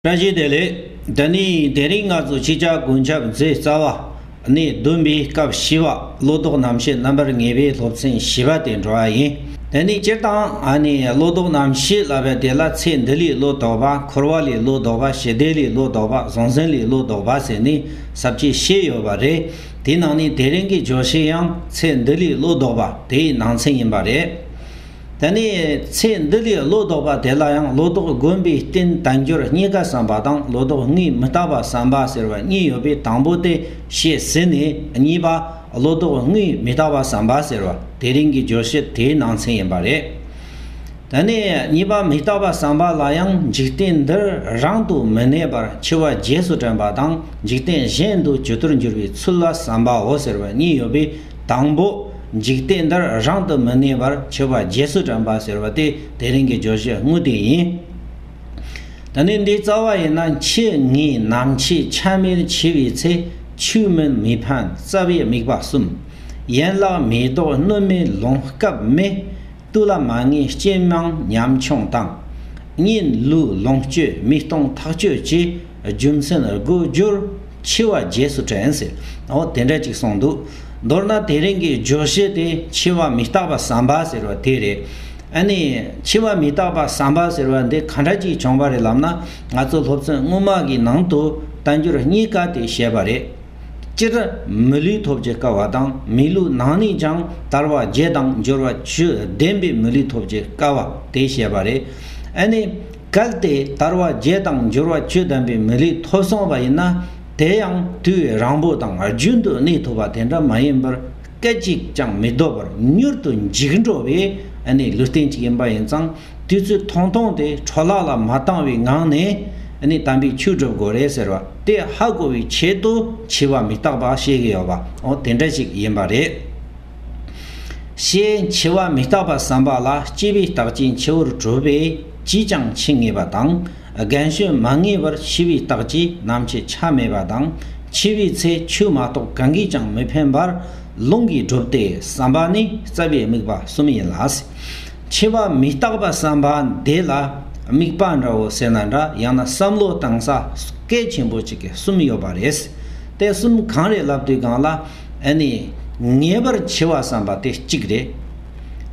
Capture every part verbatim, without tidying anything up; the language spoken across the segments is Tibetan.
བཀྲ་ཤིས་བདེ་ལེགས། ད་ནི་དེ་རིང་ང་ཚོ་ཕྱི་རྒྱལ་གོན་ཆབ་མཛེས་རྩ་བ་ནས་བདུན་པའི་སྐབས་བཞི་བ་བློ་ལྡོག་རྣམ་བཤད་རྣམ་པར་ངེས་པའི་སློབ་ཚན་བཞི་པ་དེ་འགྲོ་བ་ཡིན། དེ་ནི་སྤྱིར་བཏང་ཨ་ནི་བློ་ལྡོག་རྣམ་བཤད་ལབ་པ་དེ་ལ་ཚེ་འདི་ལས་བློ་ལྡོག་པ། འཁོར་བ་ལས་བློ་ལྡོག་པ། ཞི་བདེ་ལས་བློ་ལྡོག་པ། གཟུང་འཛིན་ལས་བློ་ལྡོག་པ་ཟེར་ནས་ས་བཅད་བཤད་ཡོད་པ་རེད། དེའི་ནང་ནས་དེ་རིང་གི་བརྗོད་བྱ་ཡང་ཚེ་འདི་ལས་བློ་ལྡོག་པ་དེའི་ནང་ཚན་ཡིན་པ་རེད། ད་ནི་ཚེ་འདི་ལས་བློ་ལྡོག་པ་དེ་ལ་ཡང་བློ་ལྡོག་བསྒོམ་པའི་རྟེན་དལ་འབྱོར་རྙེད་དཀའ་བསམ་པ་དང་བློ་ལྡོག་དངོས་མི་རྟག་པ་བསམ་པ་ཟེར་བ་གཉིས་ཡོད་པའི་དང་པོ་དེ་བཤད་ཟིན་ནས། གཉིས་པ་བློ་ལྡོག་དངོས་མི་རྟག་པ་བསམ་པ་ཟེར་བ་དེ་རིང་གི་བརྗོད་བྱ་དེའི་ནང་ཚན་ཡིན་པ་རེད། ད་ནི་གཉིས་པ་མི་རྟག་པ་བསམ་པ་ལ་ཡང་འཇིག་རྟེན་འདིར་རང་དུ་མི་གནས་པར་འཆི་བ་རྗེས་སུ་དྲན་པ་དང་། འཇིག་རྟེན་གཞན་དུ་ཇི་ལྟར་འགྱུར་བའི་ཚུལ་ལ་བསམ་པའོ་ཟེར་བ་གཉིས་ཡོད་པའི་དང་པོ། འཇིག་རྟེན་འདིར་རང་དུ་མི་གནས་པར་འཆི་བ་རྗེས་སུ་དྲན་པ་ཟེར་བ་དེ་དེ་རིང་གི་བརྗོད་བྱ་དངོས་དེ་ཡིན། ད་ནི་འདི་རྩ་བ་ཡིན་ན། འཆི་ངེས་ནམ་འཆི་ཆ་མེད་འཆི་བའི་ཚེ། ཆོས་མིན་མི་ཕན་རྩ་བའི་དམིགས་པ་གསུམ། ཡན་ལག་མེ་ཏོག་སྣོད་མེད་ལོངས་སྐབས་མེད། དུས་ལ་མ་ངེས་རྐྱེན་མང་ཉམ་ཆུང་དང་། གཉེན་ལུས་ལོངས་སྤྱོད་མི་གཏོང་ཐག་ཆོད་ཀྱི། རྒྱུ་མཚན་དགུ་སྦྱོར་འཆི་བ་རྗེས་སུ་དྲན་ཟེར། འོ་དེ་འདྲ་ཅིག་གསུངས་འདུག་མདོར་ན་དེ་རིང་གི་བརྗོད་བྱ་དེ་འཆི་བ་མི་རྟག་པ་བསམ་པ་ཟེར་བ་དེ་རེད། ཨ་ནི་འཆི་བ་མི་རྟག་པ་བསམ་པ་ཟེར་བ་འདི་ག་འདྲ་ཅིག་བྱུང་བ་རེད་ལབ་ན། ང་ཚོ་སློབ་ཚན་སྔོན་མ་གི་ནང་དུ་དལ་འབྱོར་རྙེད་དཀའ་དེ་བཤད་པ་རེད། སྤྱིར་མི་ལུས་ཐོབ་ཀྱི་དཀའ་བ་དང་། མི་ལུས་ནང་ནས་ཀྱང་དལ་བ་བརྒྱད་དང་འབྱོར་བ་བཅུ་ལྡན་པའི་མི་ལུས་ཐོབ་ཀྱི་དཀའ་བ་དེ་བཤད་པ་རེད། ཨ་ནི་གལ་ཏེ་དལ་བ་བརྒྱད་དང་འབྱོར་བ་བཅུ་ལྡན་པའི་མི་ལུས་ཐོབ་སོང་བ་ཡིན་ན། དེ་ཡང་དུས་རིང་པོ་དང་རྒྱུན་དུ་གནས་ཐུབ་པ་དེ་འདྲ་མ་ཡིན་པར། སྐད་ཅིག་ཀྱང་མི་སྡོད་པར་མྱུར་དུ་འཇིག་འགྲོ་བའི་ཨ་ནི་ལུས་རྟེན་ཅིག་ཡིན་པ་ཡིན་ཙང་། དུས་ཚོད་ཐུང་ཐུང་དེ་འཕྲོ་བརླག་ལ་མ་བཏང་བའི་ངང་ནས། ཨ་ནི་དམ་པའི་ཆོས་སྒྲུབ་དགོས་རེད་ཟེར་བ་དེ་ཧ་གོ་བའི་ཆེད་དུ་འཆི་བ་མི་རྟག་པ་བཤད་ཀྱི་ཡོད་པ། འོ་དེ་འདྲ་ཞིག་ཡིན་པ་རེད། ཞེས་འཆི་བ་མི་རྟག་པ་བསམ་པ་ལ། སྐྱེ་བའི་རྟགས་ཀྱིས་འཆི་བར་གྲུབ་པས་ཅིས་ཀྱང་འཆི་ངེས་པ་དང་། རྒན་གཞོན་མ་ངེས་པར་ཤི་བའི་རྟགས་ཀྱིས་ནམ་འཆི་ཆ་མེད་པ་དང་། འཆི་བའི་ཚེ་ཆོས་མ་གཏོགས་གང་གིས་ཀྱང་མི་ཕན་པར་ལུང་གིས་སྒྲུབ་སྟེ་བསམ་པ་ནི་རྩ་བའི་དམིགས་པ་གསུམ་ཡིན་ལ། འཆི་བ་མི་རྟག་པ་བསམ་པ་འདི་ལ་དམིགས་པ་འདྲ་བོ་ཟེར་ན་འདྲ། ཡང་ན་བསམ་བློ་བཏང་ས་གལ་ཆེན་པོ་གཅིག་གི་གསུམ་ཡོད་པ་རེད། དེ་གསུམ་གང་རེད་ལབ་དུས་སྒང་ལ། ཨ་ནི་ངེས་པར་འཆི་བ་བསམ་པ་དེ་གཅིག་རེད།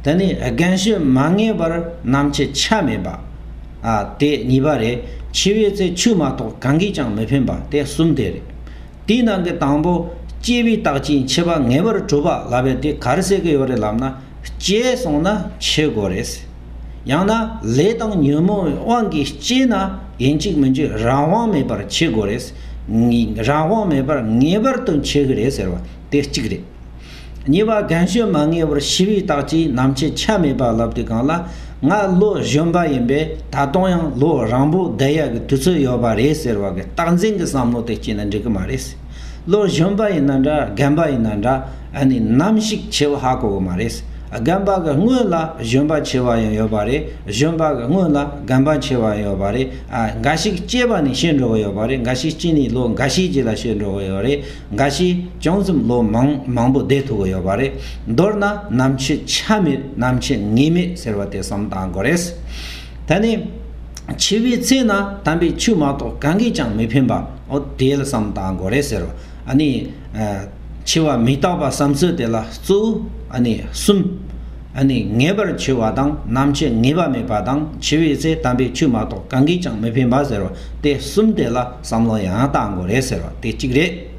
དེ་ནི་རྒན་གཞོན་མ་ངེས་པར་ནམ་འཆི་ཆ་མེད་པ། ཨ་དེ་གཉིས་པ་རེད། འཆི་བའི་ཚེ་ཆོས་མ་གཏོགས་གང་གིས་ཀྱང་མི་ཕན་པ་དེ་གསུམ་དེ་རེད། དེའི་ནང་གི་དང་པོ། སྐྱེ་བའི་རྟགས་ཀྱིས་འཆི་བ་ངེས་པར་གྲུབ་པ་ལབ་པའི་དེ་ག་རེ་ཟེར་གི་ཡོད་རེད་ལབ་ན། སྐྱེས་སོང་ན་འཆི་དགོས་རེད། ཡང་ན་ལས་དང་ཉོན་མོངས་དབང་གིས་སྐྱེས་ན་ཡིན་གཅིག་མིན་གཅིག་རང་དབང་མེད་པར་འཆི་དགོས་རེད། ངེ་རང་དབང་མེད་པར་ངེས་པར་དུ་འཆི་གི་རེད་ཟེར་བ་དེ་གཅིག་རེད། གཉིས་པ། རྒན་གཞོན་མ་ངེས་པར་ཤི་བའི་རྟགས་ཀྱིས་ནམ་འཆི་ཆ་མེད་པ་ལབ་དུས་སྒང་ལ། ང་ལོ་གཞོན་པ་ཡིན་པས་ད་དུང་ཡང་ལོ་རིང་པོ་བསྡད་ཡག་གི་དུས་ཚོད་ཡོད་པ་རེད་ཟེར་བ་གི་རྟག་འཛིན་གྱི་བསམ་བློ་དེ་སྐྱེས་ན་འགྲིག་གི་མ་རེད། ལོ་གཞོན་པ་ཡིན་ན་འདྲ། རྒན་པ་ཡིན་ན་འདྲ། ཨ་ནི་ནམ་ཞིག་འཆི་བ་ཧ་གོ་གི་མ་རེད། རྒན་པ་གི་སྔོན་ལ་གཞོན་པ་འཆི་བ་ཡང་ཡོད་པ་རེད། གཞོན་པ་གི་སྔོན་ལ་རྒན་པ་འཆི་བ་ཡང་ཡོད་པ་རེད། ཨ་འགའ་ཞིག་སྐྱེས་པ་ནས་ཤི་འགྲོ་གི་ཡོད་པ་རེད། འགའ་ཞིག་སྐྱེས་ནས་ལོ་འགའ་ཤས་རྗེས་ལ་ཤི་འགྲོ་གི་ཡོད་རེད། འགའ་ཞིག་ཅུང་ཙམ་ལོ་མང་མང་པོ་བསྡད་ཐུབ་ཀྱི་ཡོད་པ་རེད། མདོར་ན་ནམ་འཆི་ཆ་མེད། ནམ་འཆི་ངེས་མེད་ཟེར་བ་དེ་བསམ་བཏང་དགོས་རེད། ད་ནི་འཆི་བའི་ཚེ་ན་དམ་པའི་ཆོས་མ་གཏོགས་གང་གིས་ཀྱང་མི་ཕན་པ། འོ་དེ་ལ་བསམ་བཏང་དགོས་རེད་ཟེར་བ། ཨ་ནི་ཨ་འཆི་བ་མི་རྟག་པ་བསམ་ཚུལ་དེ་ལ་གཙོ་བོ་ཨ་ནི་གསུམ། ཨ་ནི་ངེས་པར་འཆི་བ་དང་། ནམ་འཆི་ངེས་པ་མེད་པ་དང་། འཆི་བའི་ཚེ་དམ་པའི་ཆོས་མ་གཏོགས་གང་གིས་ཀྱང་མི་ཕན་པ་ཟེར་བ་དེ་གསུམ་དེ་ལ་བསམ་བློ་ཡང་བཏང་དགོས་རེད་ཟེར་བ་དེ་གཅིག་རེད།